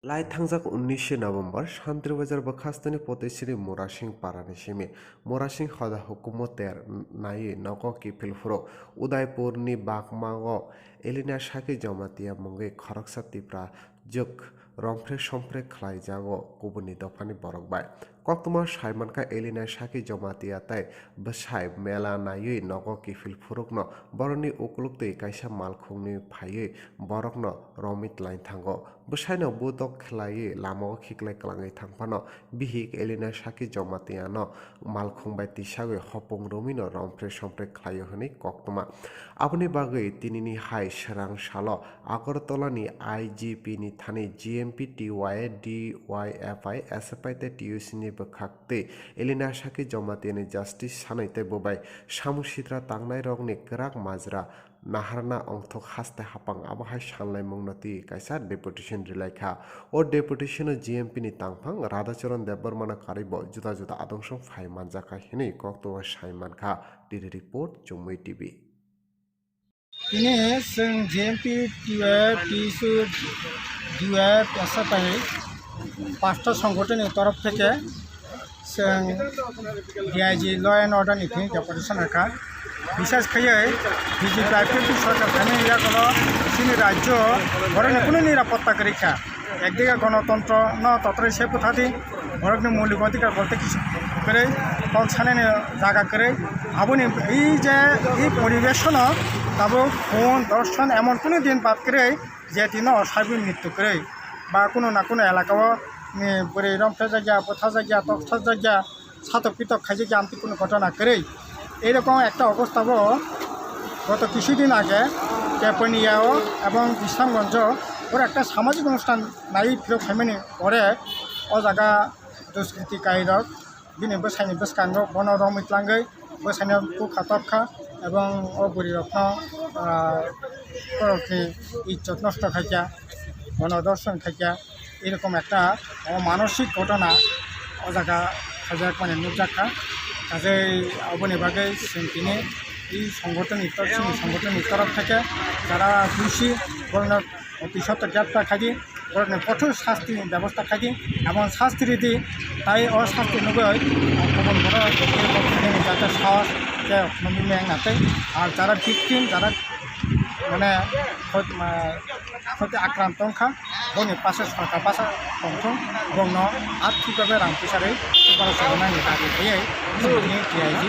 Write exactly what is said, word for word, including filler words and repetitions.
Lai thangjak unnishe November, Santri Bazar bwkhasteni Potoisiri Murasing parani simi. Murasing hoda hukumu ter naiwi nogo kiphil phuru Udaipurni Bagmago Elina Saki Jamatia mungwi khoroksa Tipra jwk romphre somphre khlaijago kubuni dophani borok bai. Koktwma saimankha Elina Saki Jamatia tei bwsai mela naiwi nogo kiphil phurukno borokni ukuluktwi kaisa malkhungni phaiwi borokno romwi tlainthango. Bwsaino budok khlaiwi lamao khiklai kwlangwi thangphano bihik Elina Saki Jamatia no malkhung bai tisagwi hopung romwino romphre somphre khlaio hwnwi koktwma. Aboni bagwi tinini hai swrang salo Agartala ni I G P ni thani G M P T Y, D Y F I, S F I tei T U C ni bwkhak twi Elina Saki Jamatia ni justice sanai tei bo bai samung sitra tangnai rok ni kwrak majra naharna ongthok haste hapang abo hai sanlaimung no twi kaisa deputation rilai kha. O deputation o G M P ni tangphang Radhacharan Debbarma no karwi bo juda juda adong song phai manjak kha hwnwi koktwma sai mankha. Diri report, Chumui T V. Tini chwng G M P, T U F, T S U, D U F, S F I, panchta songgothon ni torof theke chwng D I G law and order ni thing operation kha. Bisas khaiwi B J P I P F T sorkar thani yakono chini rajyo borokni kunu nirapotta kwrwi kha. Ekdige gonotontro no totrai se bwthadi, borokni moulik odhikar bolte kisa kwrwi, kok sanani jaga kwrwi. Aboni ei je ei poribesh no tabuk khun, dorshon emon kunu din bad kwrwi je dino saibwi mrityu kwrwi ba kunu na kunu elaka o, ni bwrwi romphrejakya, bwthajakya, tokthokjakya, satok pitok khaijak ya, amtwi kunu ghotona kwrwi. Eirokom ekta obostha bo goto kisudin age Teponia o ebong Bisramganj o pura ekta samajik onusthan naiwi phirok phaimani pore o jaga duskriti kairok bini bwsaini bwskango bono romwi tlangwi bwsaino kukha topkha ebong o bwrwirokno, ah, borokni ijjot nosto khaikha, bono dorshon khaikha. Erokom ekta omanosik ghotona o jaga khajak mani nukjak kha. Kajai aboni bagwi chwng tini i songgothon ni tor-, chini songgothon ni torof theke jara dusi borokno office o greptar khaidi, borokni kothor sasti ni bebosta khaidi, emon sasti ridi, tai o sasti nugwi kubun borok jate sahos khe nugwi meng na tei, ar jara victim, jara mane khot-, ma-, Khoti akran tongkha, boni pase sorkar basa tongthung, bongno athik babe rang pisa rwi, super chongnani dabi khaiwi, chini D I G,